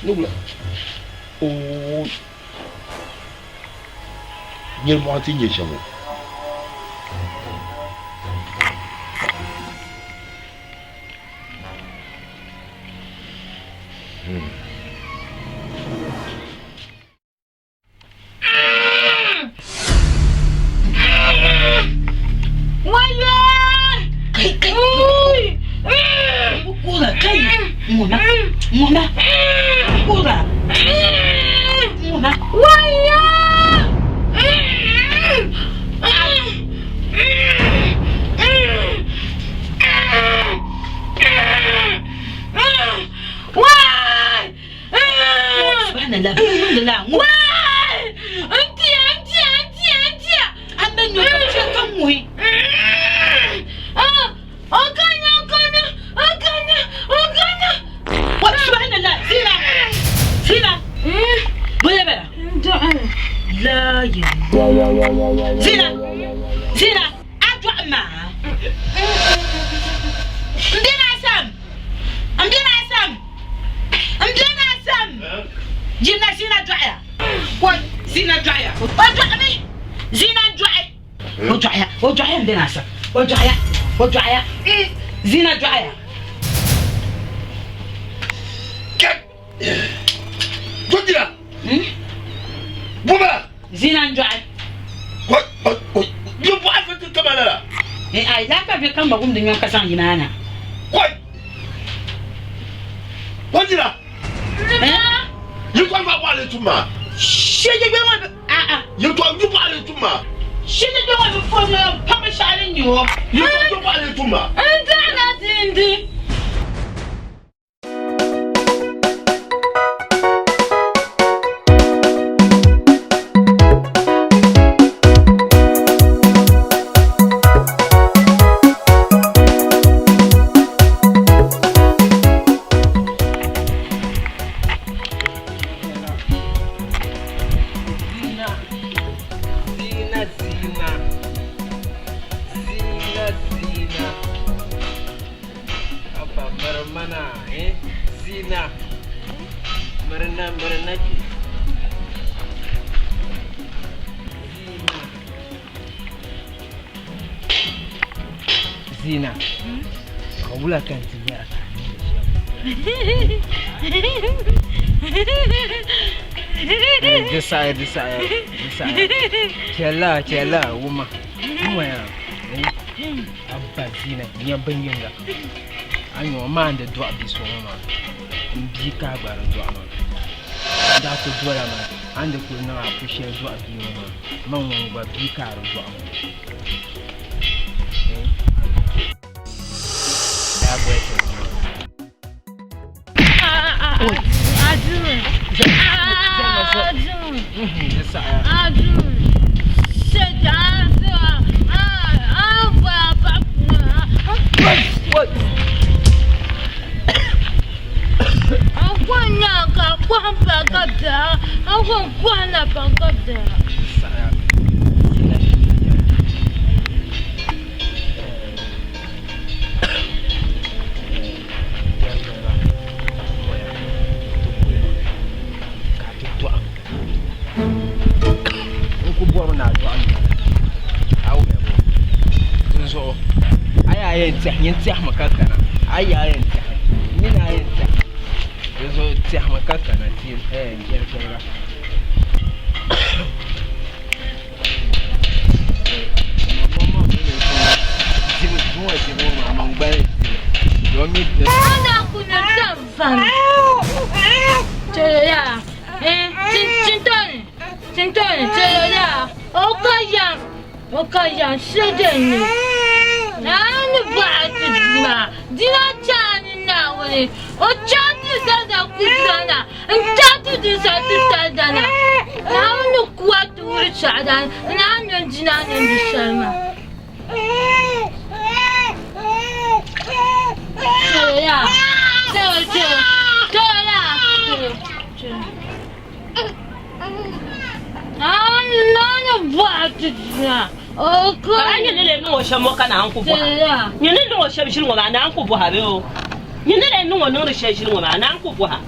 Ni wula? Oo, nyini mɔɣu ti nyɛ shɛm o. Kai kai. Kura kai. Muna. Muna. Kura. Muna. Waya! Subhanallah. Alhamdulillah. Wai! N tiya, n tiya, n tiya, n tiya. An bɛ nyo ka chɛ ka ŋuhi. Ah! O kana, o kana, o kana, o kana. Wa subhanallah. Zina. Zina. Bole bala. La ilaha. Zina. Zina. A dɔɣi ma. N bɛ na sam. N bɛ na sam. N bɛ na sam. Jina zina dɔɣiya. Ko zina dɔɣiya. O dɔɣimi. Zina n dɔɣi. O dɔɣiya. O dɔɣiya n bɛ na sam. O dɔɣiya. O dɔɣiya. Zina dɔɣiya. Jɔjira. Bɔbala. Zina n dɔɣi. Yi bɔɣa fi ti kama lala. Ai laa ka bɛ kamba wumdi nyɔŋ ka zaŋ yina na. Kɔi. Jɔjira. Yi kɔi ba bɔɣa li tum maa. Shɛji bɛ ŋɔ a a. Yi kɔi yi bɔɣa li tum maa. Shɛji bɛ ŋɔ bi fo nyɔŋ pam shɛɣu ni nyɛ o. Yi kɔi yi bɔɣa li tum maa. N dɔɣila dindi. Zina, zina, zina, zina. Abba miri mana eh zina mirina mirina kpe zina zina ka wula ka n ti nyɛra ka a niŋdi shɛm di saɣaya di saɣaya di saɣaya chɛla chɛla wuma wuma yaa Abba zina nya bin yinga a ni o maandi dɔɣi bia so ŋɔ maa n bia ka a gba di dɔɣi maa n daa ku dola maa a ni di kuli niŋ a pu shɛli dɔɣi bia ŋɔ maa man ŋun gba bia ka a di dɔɣi maa daa boli ti N ku bɔri ni a dɔɣi m bia a wumya bɔ dinzuɣu a yi a yɛn tɛhi nyin tɛhimi ka kana a yi a yɛn tɛhi mini a yɛn tɛhi dinzuɣu tɛhimi ka kana ti jɛrichɛriga. Ka a nyɛ ni lee niŋ o shɛm ŋɔ ka naan ku bɔha? Nyɛ ni niŋ o shɛm ʒili ŋɔ maa naan ku bɔha bee o? Nyɛ ni lee niŋ o niŋdi shɛli ʒili ŋɔ maa naan ku bɔha?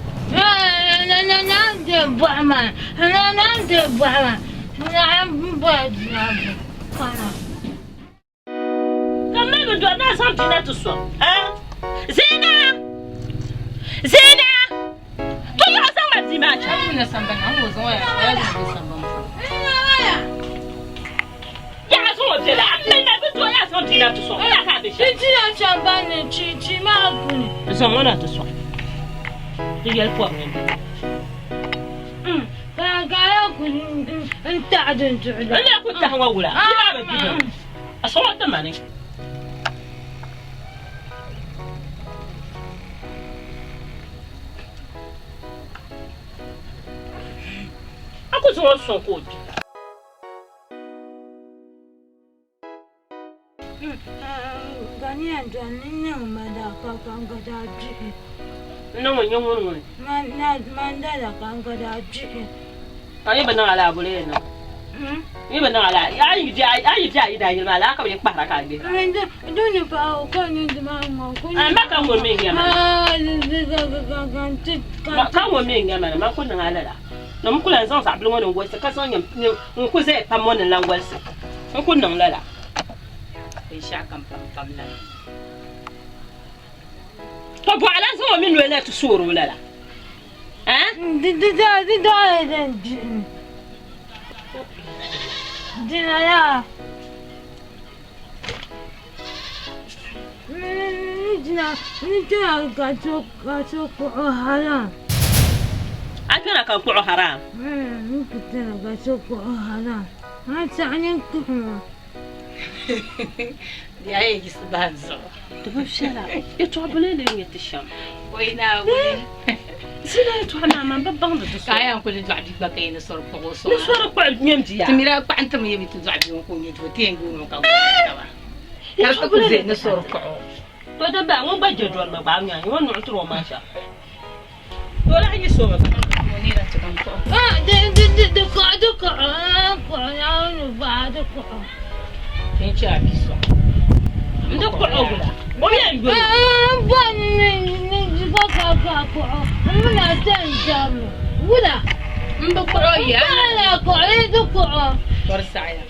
Ka m ma bi dɔri ni a zaŋ bia na ti sɔŋ, eh? Zina! Zina! To yaɣa zaŋ ma bia maa chaŋ. Yaɣa zaŋ o biɛla, a mi ma bi dɔri a zaŋ bia na ti sɔŋ, wula ka a be shɛm? Zaŋ o na ti sɔŋ. Di yɛli pɔbi ŋɔ m-bɔŋɔ. N lee ku tahi ŋɔ wula? Bia maa bi gbibi o. A sɔŋ o ti ma ni. A ku zaŋ o sɔŋ ka o gbi. N niŋ o nyɛ ŋuni ŋuni. A yi bi niŋ ala boli yɛn niŋ. N yi bi niŋ ala a yi bi a yi daa yili maa laa ka bi yi kpahira ka a gbihira. A ma ka ŋun mi n-nyɛ ma na. Ka ŋun mi n-nyɛ ma na man ku niŋ a lala. Ni m ku lan zaŋ zaɣ bili ŋɔ ni n wolisi ka zaŋ ŋun ku zaya pam ŋɔ ni n lan wolisi. N ku niŋ lala. Binshɛɣukam pampam lala. To bɔɣa lan zaŋ o mi noli na ti soori o lala. Eh? Di dɔɣila din gbihimi. Dina yaa. Ni dina ni dina ka so ka so kpuɣi haram. A kpɛna ka n kpuɣi haram? N ku kpɛna ka so kpuɣi haram. A saɣi ni kpuɣi ma. Di a yɛn yiɣisi bahi n zuɣu. Di bi viɛla. Yɛtɔɣ bili lee nyɛ ti shɛm. Oi Naawuni. Zina yɛtɔɣa maa man bi baŋdi di Ka a yɛn kuli dɔɣi bia gba ka yi ni sɔri kpuɣi o sɔŋ Ni sɔri kpuɣi nyɛ bia. Ti mi daa kpaɣi n-tim yi bi ti dɔɣi bia ŋɔ ka o nyɛ doo ti yɛn yooni o ka gbaai taba. Ka di ti ku ʒe ni sɔri kpuɣi o. To di bahi ŋun gba je dɔrimi gba a nya ŋɔ nuɣu tiri o maŋ shɛm. To lahi yi so mi gba. Di kɔɣi di kɔɣi kɔɣi Naawuni bahi di kɔɣi. N chɛ a bia sɔŋ. N di kɔɣi o wula? O yɛn yoli. N bɔri ni ni di ka ka ka kɔɣi n mi na sani jɛmmi wula. M bi kɔɣi o ya. N kɔɣi la kɔɣi di kɔɣi. Tɔri saɣiya.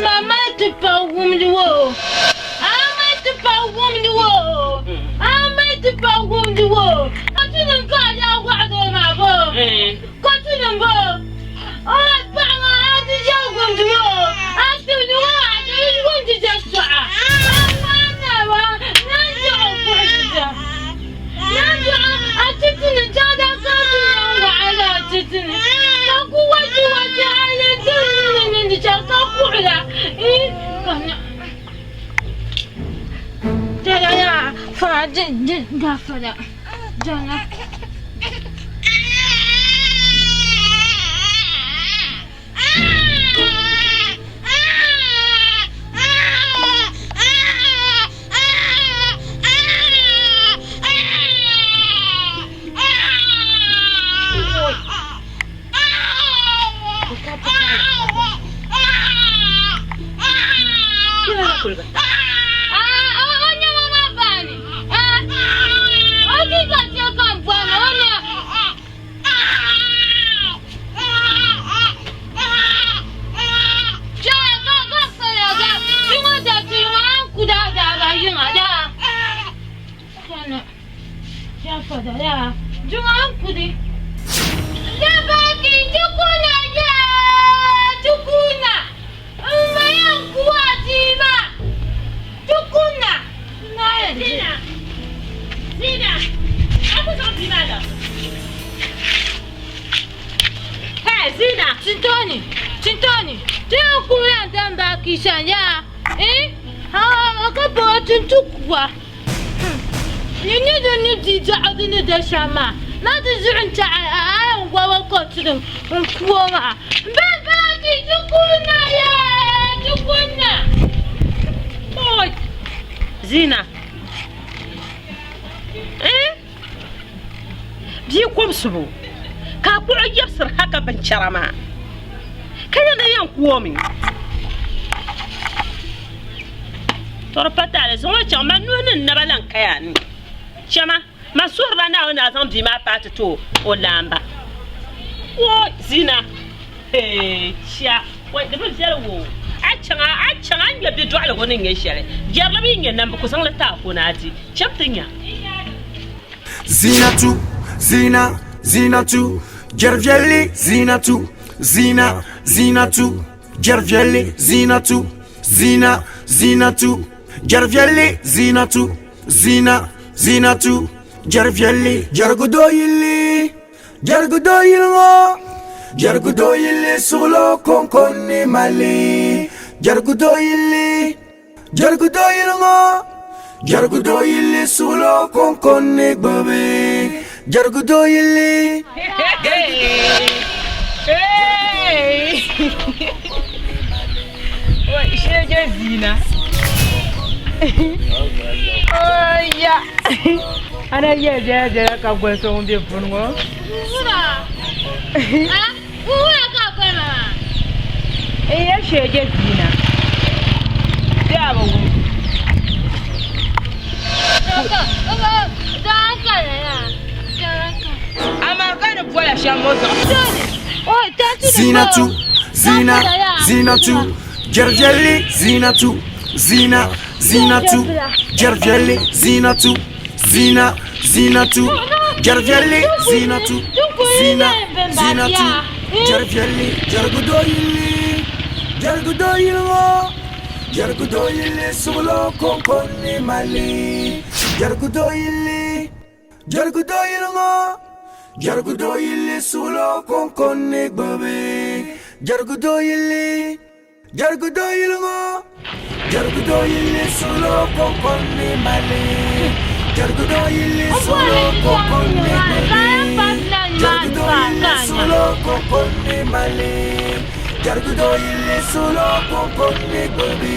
Mama ti pa wumdi wo. Ama ti pa wumdi wo. Ama ti pa A di di gafara. Jana. Zina. Eh? Bia kobisibu ka a kpuɣi yɛbisiri ha ka binchɛra maa ka yɛn di yɛn ku o mi. Tɔri pa taali zaŋ o chaŋ ma nuhi ni n naba lan kaya ni. Chama, man suhirila Naawuni ni a zaŋ bia maa paai ti ti o laamba. Woi Zina! Hee chia! Woi di bi viɛli woo! A chaŋ a a chaŋ a ni nya bidɔɣiligu ni nyɛ shɛli. Jɛrili mi nyɛ nambu ku zaŋ li ti a ko ni a di. Cham ti nya. Zinatu, Zina, Zinatu, Jɛri viɛlli Zinatu, Zina, Zinatu, Jɛri viɛlli Zinatu, Zina, Zinatu, Jɛri viɛlli Zinatu, Zina, Zinatu, Jɛri viɛlli Jɛrigu doo yilli, Jɛrigu doo yili ŋɔ, Jɛrigu doo yilli suɣulo kɔŋko ni mali, Jɛrigu doo yilli. Jɛrigu doo yili ŋɔ, jɛrigu doo yili suɣulo kɔŋko ni gbubi, jɛrigu doo yili. Shege zina. Oya. Ana yɛ viɛla viɛla ka goli so ŋun bɛ puuni ŋɔ. Wula. Ah, wula ka goli maa. N yɛ shege zina. Bɛ a bi wum. Amaa ka ni bola shɛm ŋɔ zuɣu. Zinatu, Zina, Zinatu, jɛri viɛlli Zinatu, Zina, Zinatu, jɛri viɛlli Zinatu, Zina, Zinatu, jɛri viɛlli Zinatu, Zina, Zinatu, jɛri viɛlli jɛrigu doo yilli, jɛrigu doo yili ŋɔ, jɛrigu doo yilli suɣulo kɔŋko ni mali, jɛrigu doo yilli. Jɛrigu doo yili ŋɔ, jɛrigu doo yilli suɣulo kɔŋko ni gbubi, jɛrigu doo yilli. Jɛrigu doo yili ŋɔ, jɛrigu doo yilli suɣulo kɔŋko ni mali, jɛrigu doo yilli suɣulo kɔŋko ni gbubi, jɛrigu doo yilli suɣulo kɔŋko ni mali, jɛrigu doo yilli suɣulo kɔŋko ni gbubi.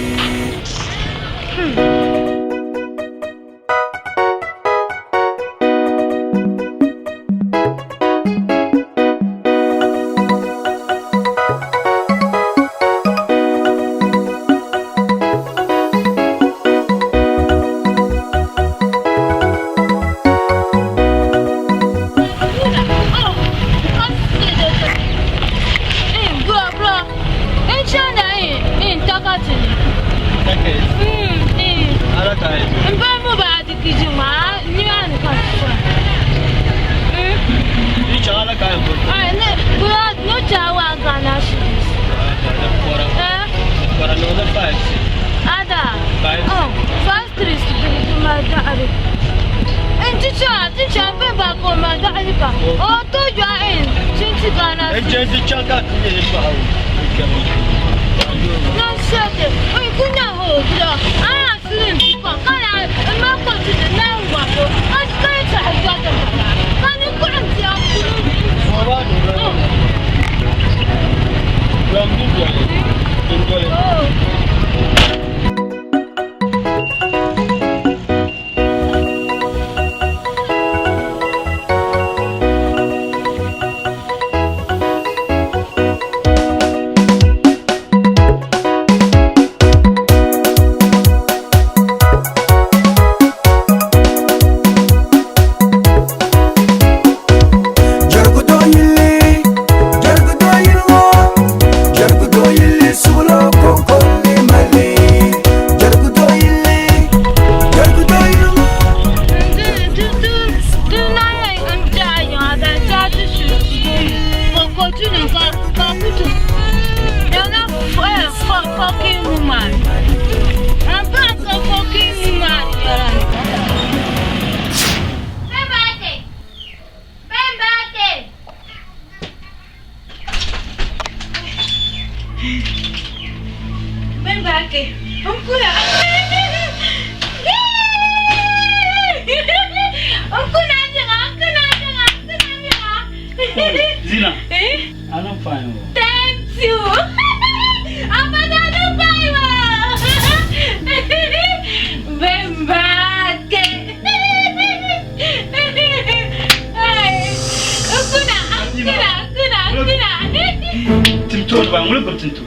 ba ŋuni gbubi tintuo.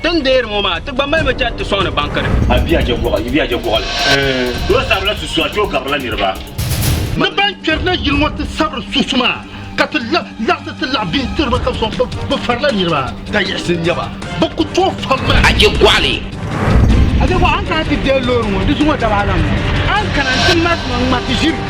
Tin deeri ŋɔ maa ti gba malimi chani ti sɔŋdi bankiri. A bia je gɔɣa, yi bia je gɔɣali. Doo sabila susu, a tooi kabirila niriba. Ni ban kpɛrina yili ŋɔ ti sabiri susu maa ka ti laɣisi ti laɣi bihi tiri ba ka sɔŋ bɛ farila niriba. Ka yiɣisi n-nyɛ ba. Bɛ ku tooi fam ma. A je gɔɣali. A je gɔɣa, an kana ti deei loori ŋɔ di zuŋɔ daba ala ŋɔ. An kana n-ti ŋmati ma ŋmati ʒiri.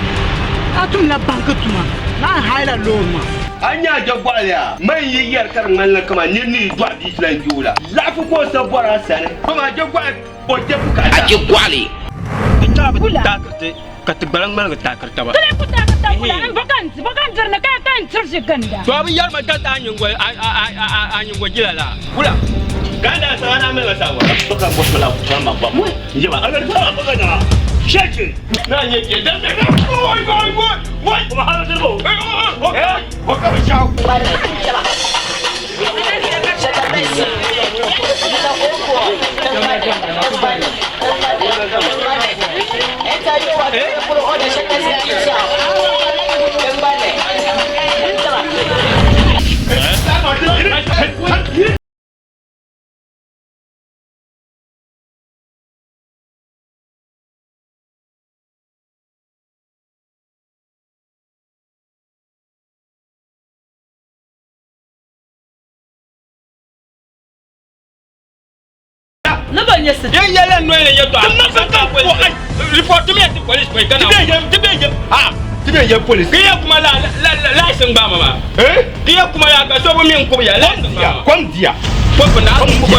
A tumla banki tuma ni a haila loori maa. A nya a je gɔɣali a man yi yɛri ka di ŋmanila kaman nir ni yi dɔɣi bia ti lan je o la. Laɣifu ka o sa bɔri a sani. Dama a je gɔɣali o je bukaata. A je gɔɣali. Ti chaɣi bi taakiriti ka ti gbala ŋmaligi taakiri taba. Ti lee ku taakiri taba wula? N bɔ ka n diri ni ka n tiri ʒi ginda. To a bi yɛri ma tati a nyingɔ jila la wula? Ganda saŋa na mali ma saɣi wara. Bɔ ka n bɔri la tɔri ma gba. N je ba a lɔri ba ka nyaŋa. Shɛchi. Na nyɛ je dan bɛ. Oi oi oi oi. Kuma hali diribo. O ka bi shɛɣu. Din yɛla noli ni yɛtɔɣa report mi ti police pɔi kana ti bɛ yɛ ha ti bɛ yɛ police ki yɛ kuma la laasi n gbaama maa ki yɛ kuma la ka so bi mi n kubi ya laasi n gbaama kom diya pɔpi na kom ma.